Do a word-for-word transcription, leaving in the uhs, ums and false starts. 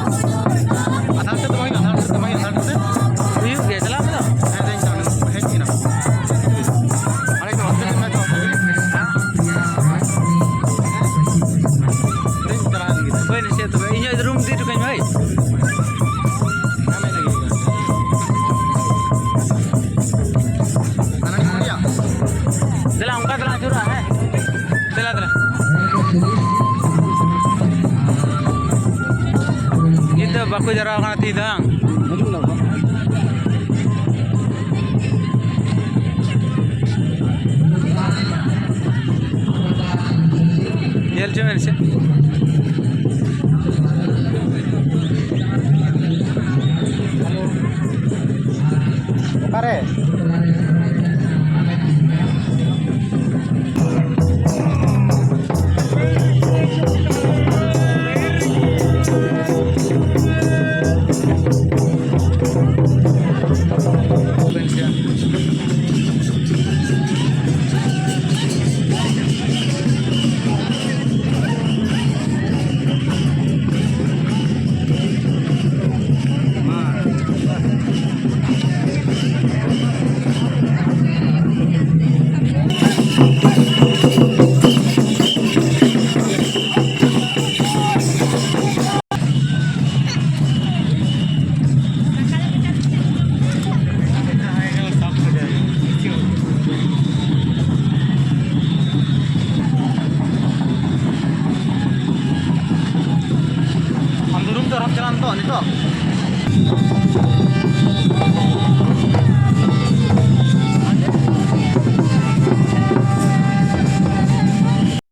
ᱟᱫᱷᱟᱨ ᱥᱮᱫ ᱫᱚ ᱵᱟᱝ ᱦᱩᱭᱩᱜᱼᱟ, ᱟᱫᱷᱟᱨ ᱥᱮᱫ ᱫᱚ ᱵᱟᱝ ᱦᱩᱭᱩᱜᱼᱟ, ᱟᱫᱷᱟᱨ ᱥᱮᱫ ᱫᱚ ᱦᱩᱭᱩᱜ ᱜᱮᱭᱟ, ᱪᱟᱞᱟᱜ ᱢᱮ ᱛᱚ᱾ ᱦᱮᱸ, ᱦᱮᱡ ᱮᱱᱟ᱾ ᱚᱸᱰᱮ ᱜᱮ ᱦᱚᱥᱯᱤᱴᱟᱞ ᱢᱮᱱᱟᱜ ᱛᱟᱢᱟ᱾ ᱦᱮᱸ? ᱦᱮᱸ? ᱪᱟᱞᱟᱜ ᱞᱟᱹᱜᱤᱫ᱾ ᱦᱳᱭ, ᱱᱟᱥᱮᱭᱟᱜ ᱛᱚᱵᱮ, ᱤᱧᱟᱹᱜ ᱨᱩᱢ ᱤᱫᱤ ᱦᱚᱴᱚ ᱠᱟᱹᱧ ᱢᱮ, ᱦᱳᱭ᱾ ᱫᱮᱞᱟ, ᱚᱱᱠᱟ ᱫᱮᱞᱟ, ᱟᱹᱪᱩᱨᱚᱜᱼᱟ, ᱦᱮᱸ᱾ ᱫᱮᱞᱟ, ᱫᱮᱞᱟ᱾ ᱱᱤᱛ ᱫᱚ ᱵᱟᱠᱚ ᱡᱟᱣᱨᱟ ᱟᱠᱟᱱᱟ ᱛᱤ ᱫᱚ, ᱵᱟᱝ? ᱧᱮᱞ ᱦᱚᱪᱚ ᱢᱮ ᱥᱮ᱾ ᱚᱠᱟᱨᱮ? ᱟᱢ ᱫᱚ ᱨᱩᱢ ᱛᱮ ᱟᱨᱦᱚᱸᱢ ᱪᱟᱞᱟᱜᱼᱟ ᱱᱤᱛᱚᱜ, ᱱᱤᱛᱚᱜ?